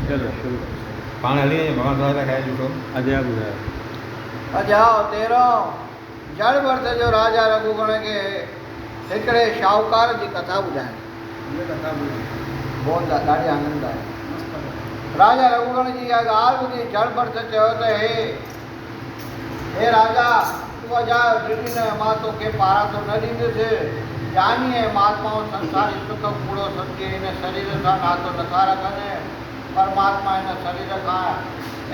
چلو شروع ڪر. پاڻ هلي وڃي ڀڳوان صاحب لاء کائي ڏٺو. اجايو ٻڌايو. اجهاء تيرهون، جڙ ڀرت جو راجا رگهوگڻ کي هڪڙي شاهوڪار جي ڪٿا ٻڌائڻ. بوند ڏاڍي آنند آيو. راجا رگهوگڻ جي اها ڳالهه ٻڌي جڙ ڀرت چيو ته هي هي راجا! تون اجايو ڊڄ نه، مان توکي پاراتو نه ڏيندس. جاني ۽ مهاتمائون سنساري سک ڪوڙو سمجهي هن سرير سان ناتو نٿا رکن. پرماتما هن سرير کان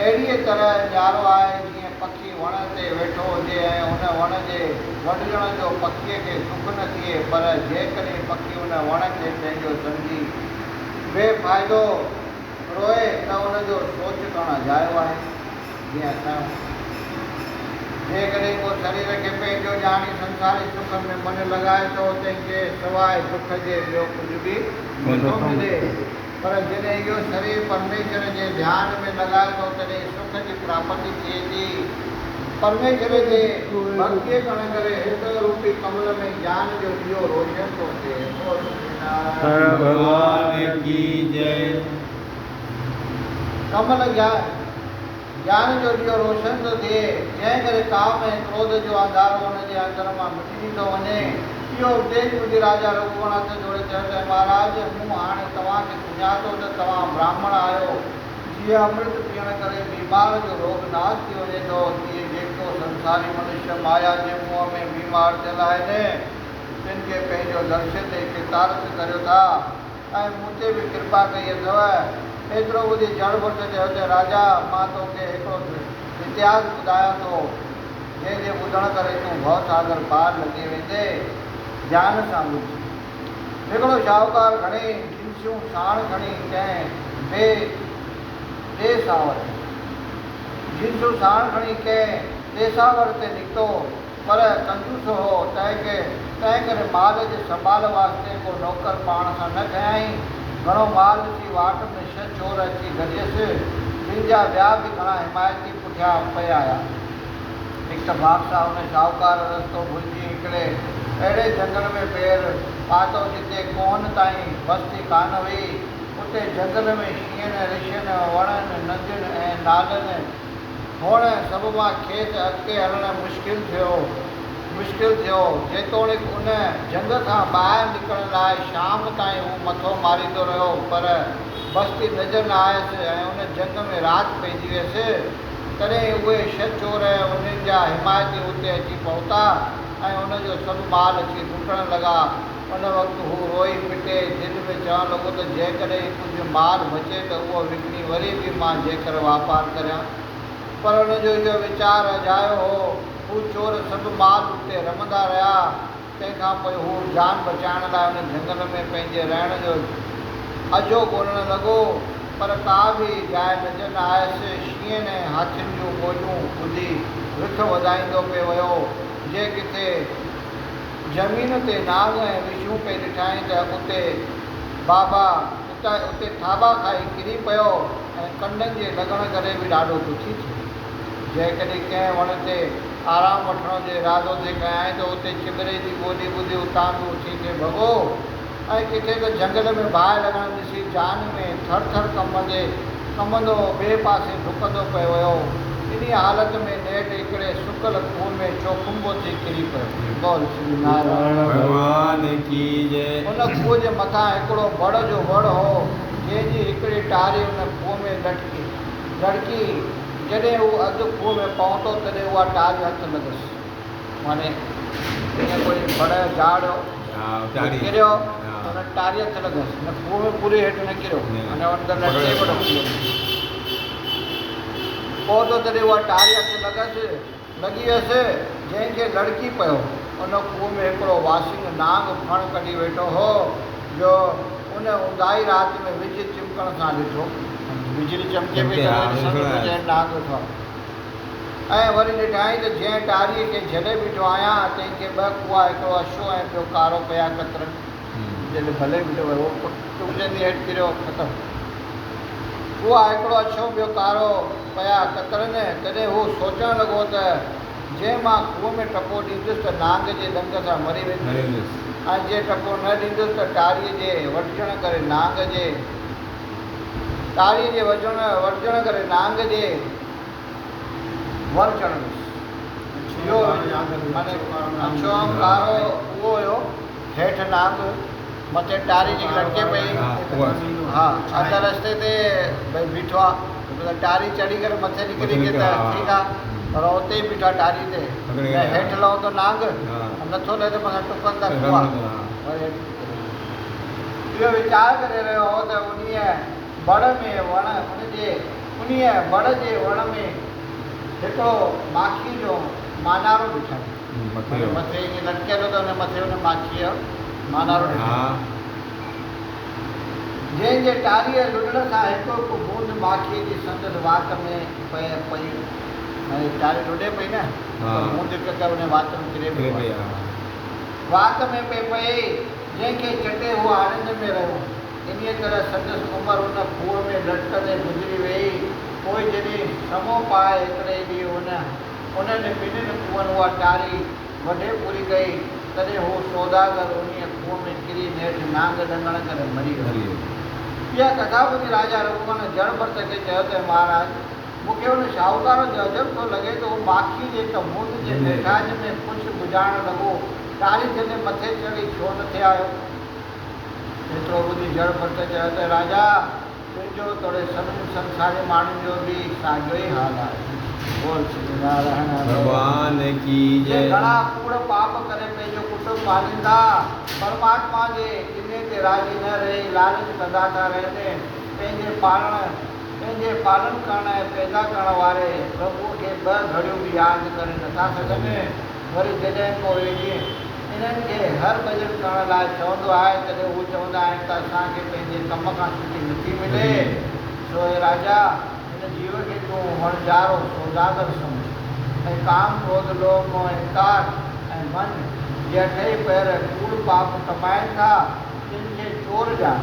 اهڙيء طرح نيارو آهي، جيئن پکي وڻ تي ويٺو هجي ۽ ان وڻ جي وڍجڻ جو پکيء کي دک نه ٿئي، پر جيڪڏهن پکي ان وڻ کي پنهنجو سمجهي بي فائدو روئي ته ان جو سوچ ڪرڻ اجايو آهي. جيئن اسان جيڪڏهن ڪو سرير کي پنهنجو ڄاڻي سنساري سکن ۾ من لڳائي ٿو، تنهن کي سواء دک جي ٻيو ڪجهه به نٿو ملي. پر جڏهن اهو سرير پرميشور جي ڌيان ۾ لڳائي ٿو، تڏهن سک جي پراپتي ٿئي ٿي. پرميشور جي ڀڳتيء ڪرڻ ڪري هردي روپي ڪمل ۾ گيان جو ڏيئو روشن ٿو ٿئي. بول سري نارائڻ ڀڳوان ڪي جئي. ڪمل گيان جو ڏيئو روشن ٿو ٿئي، جنهن ڪري ڪام ۽ ڪروڌ جو انڌارو ان جي اندر مان مٽجي ٿو وڃي. اهو اپديش ٻڌي راجا رگهوڻ هٿ جوڙي چيو ته مهاراج! مون هاڻي توهان کي سڃاتو ته توهان براهمڻ آهيو. جيئن امرت پيئڻ ڪري بيمار جو روڳ ناس ٿي وڃي ٿو، تيئن جيڪو سنساري منشيه مايا جي موهه ۾ بيمار ٿيل آهن، تن کي پنهنجو درشن ڏئي ڪرتارٿ ڪريو ٿا. ۽ مون تي به ڪرپا ڪئي اٿئو. ايترو ٻڌي جڙ ڀٽ چيو ته راجا! مان توکي هڪڙو اتهاس ٻڌايان ٿو، جنهن جي ٻڌڻ ڪري تون ڀؤ ساگر پار لنگهي ويندين. ڌيان سان ٻڌ. هڪڙو شاهوڪار گهڻي جنسيون ساڻ کڻي ڪنهن بي ڏيساور جنسون ساڻ کڻي ڪنهن ڏيساور تي نڪتو. پر ڪنجوس هو، تنهنڪري مال جي سنڀال واسطي ڪو نوڪر پاڻ سان نه کنيائين. گهڻو مال ڏسي واٽ ۾ ڇهه چور اچي گڏيس، جن جا ٻيا به گهڻا حمايتي پٺيان پئي آيا. اتفاق سان ان شاهوڪار رستو ڀلجي هڪڙي اهڙي جهنگل ۾ پير پاتو، جتي ڪوهن تائين بستي ڪانه هئي. اتي جهنگل ۾ شينهن، رڇن، وڻن، ندين ۽ نالن، هئڻ سببان کيس اڳتي هلڻ مشڪل ٿيو مشڪل ٿيو. جيتوڻيڪ ان جهنگ کان ٻاهر نڪرڻ لاء شام تائين هو مٿو ماريندو رهيو پر بستي نظر نه آيس ۽ ان جهنگ ۾ رات پئجي ويس. تڏهن اهي ڇهه چور ۽ انهن جا حمايتي اتي اچي پهتا ۽ ان جو سڀ مال اچي لٽڻ لڳا. ان وقت هو روئي پٽي دل ۾ چوڻ لڳو ته جيڪڏهن ڪجهه مال بچي ته اهو وڪڻي وري به مان جيڪر واپار ڪريان. پر ان جو اهو ويچار اجايو هو. هو چور سڀ مال لٽي رمندا رهيا. تنهن کان پوء هو جان بچائڻ لاء ان جهنگل ۾ پنهنجي رهڻ جو اجهو ڳولڻ لڳو، پر ڪا به جاء نظر نه آيس. شينهن ۽ هاٿين جون ٻوليون ٻڌي وک وڌائيندو پئي ويو، جي ڪٿي زمين تي نانگ ۽ وڇون پئي ڏٺائين ته اتي بابا اتي ٿاٻا کائي ڪري پيو ۽ ڪنڊن جي لڳڻ ڪري به ڏاڍو دکي ٿيو. جيڪڏهن ڪنهن وڻ تي آرام وٺڻ جو ارادو ٿي ڪيائين ته اتي چٻري جي ٻولي ٻڌي اتان به اٿي ٿي ڀڳو ۽ ڪٿي ته جهنگل ۾ باهه لڳڻ ڏسي جان ۾ ٿر ٿر ڪنبندي ڪنبندو ٻئي پاسي ڊڪندو پئي ويو. انهيء حالت ۾ نيٺ هڪڙي سڪل کوهه ۾ چوکنڀو ٿي ڪري پيو. بول سري نارائڻ ڀڳوان ڪي جئي. ان کوهه جي مٿان هڪڙو بڙ جو وڙ هو، جنهن جي هڪڙي ٽاري ان کوهه ۾ لٽڪي لڙڪي. جڏهن هو اڌ کوهه ۾ پهتو، تڏهن اها ٽاري هٿ لڳس. معني جيئن ڪوئي بڙ جو جهاڙ هو، هو ڪريو ته ان ٽاري هٿ لڳس. هن کوهه ۾ پوري هيٺ نه ڪريو، اڃا اندر لٽڪي پيو کوهه ۾. پهتو تڏهن اها ٽاري هٿ لڳس، لڳي ويس، جنهن کي لڙڪي پيو. ان کوهه ۾ هڪڙو واسينگ نانگ ڦڻ ڪڍي ويٺو هو، جو ان اونداهي رات ۾ وڄ چمڪڻ سان ڏٺو. بجلي چمڪي پئي ته ڏسڻ لڳو ته ڄڻ نانگ ويٺو آهي. ۽ وري ڏٺائين ته جنهن ٽاريء کي جهلي بيٺو آهيان، تنهن کي ٻه ڪوئا، هڪڙو اڇو ۽ ٻيو ڪارو پيا ڪترن. جڏهن ڀلي بيٺو هو، ٽڪجندي هيٺ ڪريو، ختم. ڪوئا هڪڙو اڇو ٻيو ڪارو پيا ڪترن. تڏهن هو سوچڻ لڳو ته جي مان کوهه ۾ ٽپو ڏيندس ته نانگ جي ڏنگ سان مري ٽاريء جي وڍجڻ ڪري نانگ جي ور چڙهندس. اهو معني اڇو ۽ ڪارو اهو هيو، هيٺ نانگ، مٿي ٽاري جيڪي لٽڪي پئي. ها، اڌ رستي تي ڀئي بيٺو آ، ٽاري چڙهي ڪري مٿي نڪري ڪي ته ٺيڪ آ، پر اتي ئي بيٺو آ ٽاري تي. نه هيٺ لهندو نانگ، نٿو لهي ته مٿان ٽڪن ٿا ڪوئا. وري هيٺ نڪري ويو. اهو ويچار ڪري رهيو هو ته انهيء بڙ ۾ وڻ ان جي انهيء بڙ جي وڻ ۾ هڪڙو ماکيء جو مانارو ڏٺائين. معني مٿي ائين لٽڪيل هو ته ان مٿي ان ماکيء جو مانارو ڏٺائين. جنهن جي ٽاريء لڏڻ سان هڪ هڪ بوند ماکيء جي سندس وات ۾ پئي پئي. معني ٽاري لڏي پئي نه ته بوند هڪ هڪ ان وات ۾ ڪري پئي. وات ۾ پئي پئي، جنهن کي چٽي هو آنند ۾ رهيو. انهيء طرح سندس عمر ان کوهه ۾ لٽڪندي گذري ويئي. پوء جڏهن سمو پائي هڪڙي ڏينهن هن انهن ٻنهين کوهن اها ٽاري وڍي پوري ڪئي، تڏهن هو سوداگر انهيء کوهه ۾ ڪري نيٺ نانگ ڏنگڻ ڪري مري ويو. اها ڪٿا ٻڌي راجا رگهومن جڙ ڀرت کي چيو ته مهاراج! مون کي ان شاهوڪار جو عجب ٿو لڳي ته هو ماکيء جي هڪ بوند جي ميٺاج ۾ خوش گذارڻ لڳو، ٽاري جهلي مٿي چڙهي ڇو نه ٿي آيو؟ ايترو ٻڌي جڙ ڀرت چيو ته راجا! تنهنجو توڙي سڀني سنساري ماڻهن جو به ساڳيو ئي حال آهي. بول شري نارائڻ ڀڳوان ڪي جي جئه. گهڻا ڪوڙ پاپ ڪري پنهنجو ڪٽنب پالين ٿا، پرماتما جي ڏني تي راضي نه رهي لالچ ڪندا ٿا رهن، پنهنجي پالڻ پنهنجي پالن ڪرڻ ۽ پيدا ڪرڻ واري پرڀوء کي ٻه گهڙيون به ياد ڪري نٿا سگهن. وري جڏهن ڪو ايڏي انهن کي هر ڀڄن ڪرڻ لاء چوندو آهي، تڏهن هو چوندا آهن ته اسان کي پنهنجي ڪم کان ڇٽي نٿي ملي. سو اي راجا! هن جيو کي تون وڻجارو سوداگر سمجهه ۽ ڪام، ڪروڌ، لوڀ، موهه، اهنڪار ۽ من، جي اٺئي پهر ڪوڙ پاپ ڪمائين ٿا، تن کي چور ڄاڻ.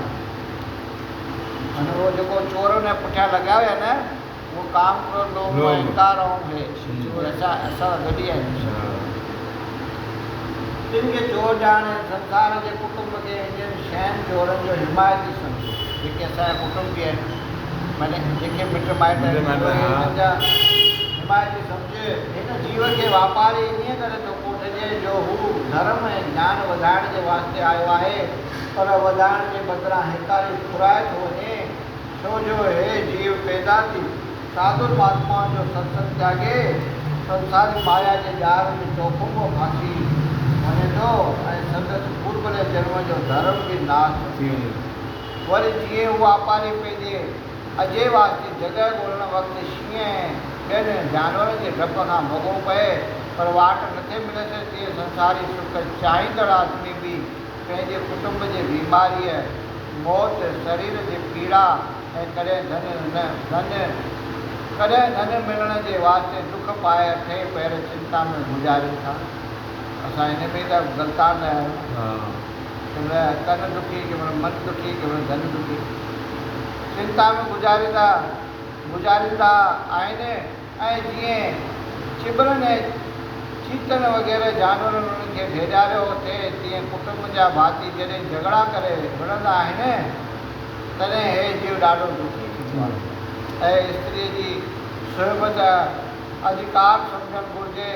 معنيٰ اهو جيڪو چور ان جي پٺيان لڳيا هيا نه، اهو ڪام، ڪروڌ، لوڀ، موهه، اهنڪار ۽ اهي اسان سان گڏ ئي آهن. تن کي چور ڄاڻ ۽ سنسار جي ڪٽنب کي انهن شين چورن جو حمايتي سمجهه، جيڪي اسان جا ڪٽنبي آهن، معنيٰ جيڪي مٽ مائٽ آهن، اهي انهن جا حمايتي سمجهه. هن جيو کي واپاري انهيء ڪري ٿو ڪوٺجي جو هو ڌرم ۽ گيان وڌائڻ جي واسطي آيو آهي، پر وڌائڻ جي بدران هيڪاري ڦرائي ٿو وڃي، ڇو جو هي جيو پيدا ٿي ساڌو مهاتمائن جو ستسنگ تياڳي سنساري مايا جي ڄار ۾ چوکنڀو ڦاسي وڃي ٿو ۽ سندس پوربلي جنم جو ڌرم به ناس ٿو ٿئي. وري جيئن هو واپاري پنهنجي اجهي واسطي جڳهه ڳولڻ وقت شينهن ۽ ٻين جانورن جي ڊپ کان ڀڳو پئي پر واٽ نٿي مليس، تيئن سنساري سک چاهيندڙ آدمي به پنهنجي ڪٽنب جي بيماريء، موت، سرير جي پيڙا ۽ ڪڏهن ڌن نه ڌن ڪڏهن ڌن ملڻ جي واسطي دک پائي اٺئي پهر چنتا ۾ گذارين ٿا. اسان ان ۾ ئي ته غلطان رهيا آهيون. ڪنهن مهل تن دکي، ڪنهن مهل من دکي، ڪنهن مهل ڌن دکي. چنتا ۾ گذاريندا گذاريندا آهن ۽ جيئن چٻرن ۽ چيتن وغيره جانورن انهن کي ڊيڄاريو ٿي، تيئن ڪٽنب جا ڀاتي جڏهن جهڳڙا ڪري وڙهندا آهن، تڏهن هي جيو ڏاڍو دکي ٿيندو آهي. ۽ استريء جي صحبت اڌڪار سمجهڻ گهرجي،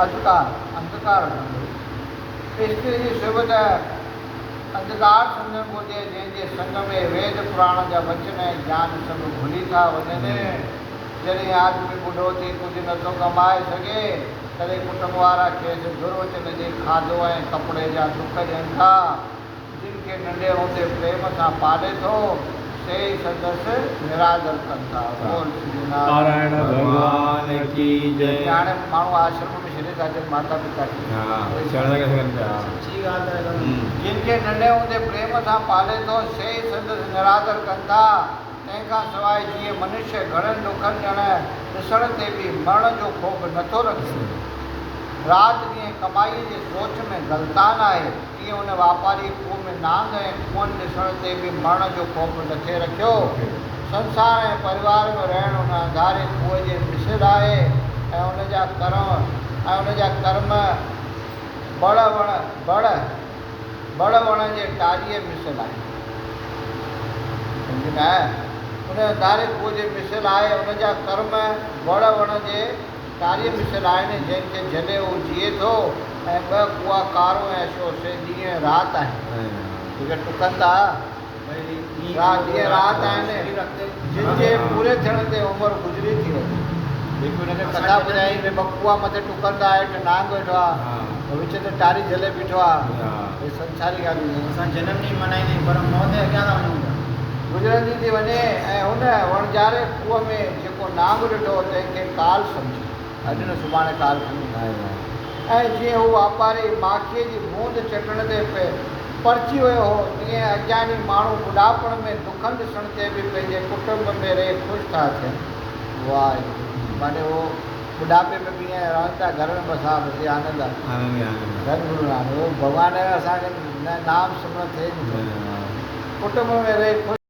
اڌڪار، انڌڪار نه گهرجي. استريء جي صحبت انڌڪار سمجهڻ گهرجي، جنهن جي سنگ ۾ ويد پراڻ جا وچن ۽ گيان سڀ ڀلي ٿا وڃن. جڏهن آدمي ٻڍو ٿي ڪجهه نه ٿو ڪمائي سگهي، تڏهن ڪٽنب وارا کيس گهروچن جي کاڌو ۽ ڪپڙي جا دک ڏين ٿا. جن کي ننڍي هوندي پريم سان پالي ٿو، سي ئي سندس نرادر ڪن ٿا. بول شري نارائڻ ڀڳوان ڪي جئه. جيئن هاڻي ماڻهو آشرم ۾ ڇڏي ٿا اچن ماتا پتا کي. جن کي ننڍي هوندي پريم سان پالي ٿو، سي ئي سندس نرادر ڪن ٿا. تنهن کان سواء جيئن منشيه گهڻن ڏکن ڏڻ ڏسڻ تي به مرڻ جو خوف نٿو رکي، رات ڏينهن ڪمائيء جي سوچ ۾ غلطان آهي، تيئن ان واپاريء کوهه ۾ نانگ ۽ ڪوئن ڏسڻ تي به مرڻ جو خوف نٿي رکيو. سنسار ۽ پريوار ۾ رهڻ ان انڌاري کوهه جي مثل آهي ۽ ان جا ڪرم ۽ ان جا ڪرم بڙ وڻ بڙ بڙ وڻ جي ٽاريء مثل آهن. سمجهه ۾ آيا؟ ان انڌاري کوهه جي مثل آهي. ان جا ڪرم وڙ وڻ جي ٽاريء مثل آهن، جنهن کي جهلي هو جيئي ٿو ۽ ٻه ڪوئا ڪارو ۽ اڇو سي ڏينهن ۽ رات آهن، جيڪي ٽڪن ٿا. رات ڏينهن رات آهن، جن جي پوري ٿيڻ تي عمر گذري ٿي وڃي. جيڪي هن کي ڪٿا ٻڌايائين ته ٻه ڪوئا مٿي ٽڪن ٿا، هيٺ نانگ ويٺو آهي، وچ تي ٽاري جهلي بيٺو آهي. هي سنساري ڳالهيون آهن. اسان جنم ڏينهن ملهائيندا آهيون پر موت جي اڳيان ٿا وڃون ٿا. گذرندي ٿي وڃي ۽ هن وڻجاري کوهه ۾ جيڪو نانگ ڏٺو تنهن کي ڪال سمجهي، اڄ نه سڀاڻي ڪال کڻي ايندو. ۽ جيئن هو واپاري ماکيء جي بوند چٽڻ تي پرچي ويو هو، تيئن اگياني ماڻهو ٻڍاپڻ ۾ دکن ڏسڻ تي به پنهنجي ڪٽنب ۾ رهي خوش ٿا ٿين. واهه معني هو ٻڍاپي ۾ به ائين رهن ٿا گهر ۾ بس ها بس هي آنند آهي. آنند ئي آنند آهي. ڌن گرو نانڪ هو ڀڳوان جو اسان کي نه نام سمرن ٿئي نٿو. ڪٽنب ۾ رهي خوش.